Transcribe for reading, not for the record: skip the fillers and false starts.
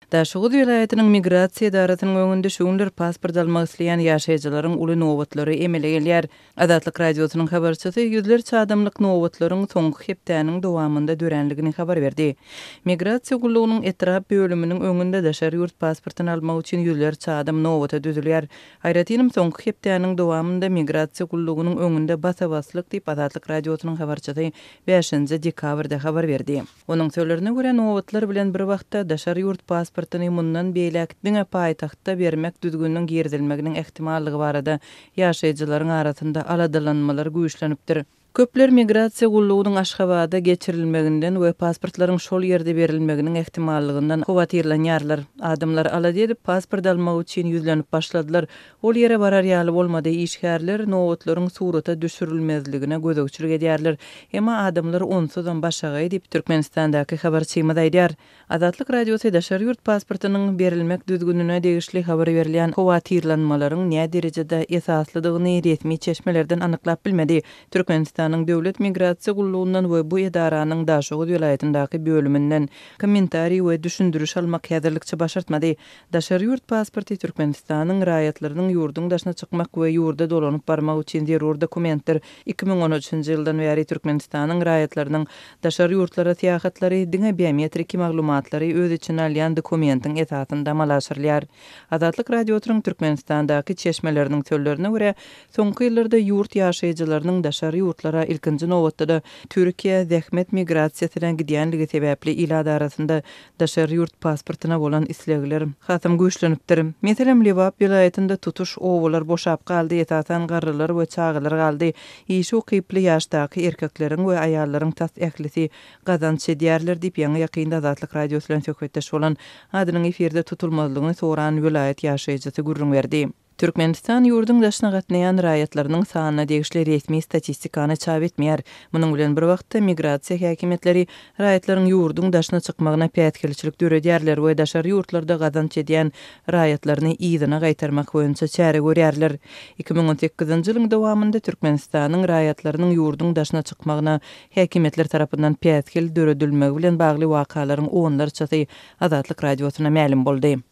Daşoguz welaýatynyň migrasiýa edarasynyň öňünde şu günler pasport almak isleýän ýaşaýjylaryň uly nobatlary emele gelýär. Azatlyk Radiosynyň habarçysy ýüzlerçe adamlyk nobatlaryň soňky hepdäniň dowamynda döränligini habar berdi. Migrasiýa gullugynyň etrap bölüminiň öňünde daşary ýurt pasportyny almak üçin ýüzlerçe adam nobata düzülýär. Aýratynam soňky hepdäniň dowamynda migrasiýa gullugynyň öňünde basa-baslyk diýip, Azatlyk Radiosynyň habarçysy bäşinji dekabrda habar berdi. Onuň sözlerine görä, nobatlar bilen bir wagtda daşary ýurt pasportyny mundan beýläk diňe paýtagtda bermek düzgüniniň girizilmeginiň ähtimallygy barada ýaşaýjylaryň arasynda aladalanmalar güýçlenipdir. Köpler migrasiýa gullugynyň Aşgabada geçirilmeginden we pasportlaryň şol ýerde berilmeginiň ähtimallygyndan howatyrlanýarlar. Adamlar alada edip, pasport almak üçin ýüzlenip başladylar. Ol ýere barar ýaly bolmady. Işgärler nobatlaryň surata düşürilmezligine gözegçilik edýärler. Emma adamlar onsuzam başagaý diýip, Türkmenistandaky habarçymyz aýdýar. Azatlyk Radiosy daşary ýurt pasportynyň berilmek düzgünine degişli habar berilýän howatyrlanmalaryň näderejede esaslydygyny resmi çeşmelerden anyklap bilmedi. Türkmenistanyň Döwlet migrasiýa gullugyndan we bu edaranyň Daşoguz welaýatyndaky bölüminden kommentariý we düşündiriş almak häzirlikçe başartmady. Daşary ýurt pasporty Türkmenistanyň raýatlarynyň ýurduň daşyna çykmak we ýurda dolanyp barmak üçin zerur dokumentdir. 2013-nji ýyldan bäri Türkmenistanyň raýatlarynyň daşary ýurtlara syýahatlary diňe biometriki maglumatlary öz içine alýan dokumentiň esasynda amala aşyrylýar. Azatlyk Radiosynyň Türkmenistandaky çeşmeleriniň sözlerine görä, soňky ýyllarda ýurt ýaşaýjylarynyň daşary ýurtlara, ilkinji nobatda-da, Türkiýä zähmet migrasiýasyna gidýänligi sebäpli ilat arasynda Daşary ýurt pasportyna bolan islegler hasam güýçlenipdir. Meselem, Lebap welaýatynda tutuş obalar boşap galdy, esasan garrylar we çagalar galdy. Işe ukyply ýaşdaky erkekleriň we aýallaryň tas ählisi gazanç edýärler diýip, ýaňy-ýakynda Azatlyk Radiosy bilen söhbetdeş bolan, adynyň efirde tutulmazlygyny soran welaýat ýaşaýjysy gürrüň berdi. Türkmenistan ýurduň daşyna gatnaýan raýatlarynyň sanyna degişli resmi statistikany çap etmeýär. Munuň bilen bir wagtda, migrasiýa häkimiýetleri raýatlaryň ýurduň daşyna çykmagyna päsgelçilik döredýärler we daşary ýurtlarda gazanç edýän raýatlaryny yzyna gaýtarmak boýunça çäre görýärler. 2018-nji ýylyň dowamynda Türkmenistanyň raýatlarynyň ýurduň daşyna çykmagyna häkimiýetler tarapyndan päsgel döredilmegi bilen bagly wakalaryň onlarçasy Azatlyk Radiosyna mälim boldy.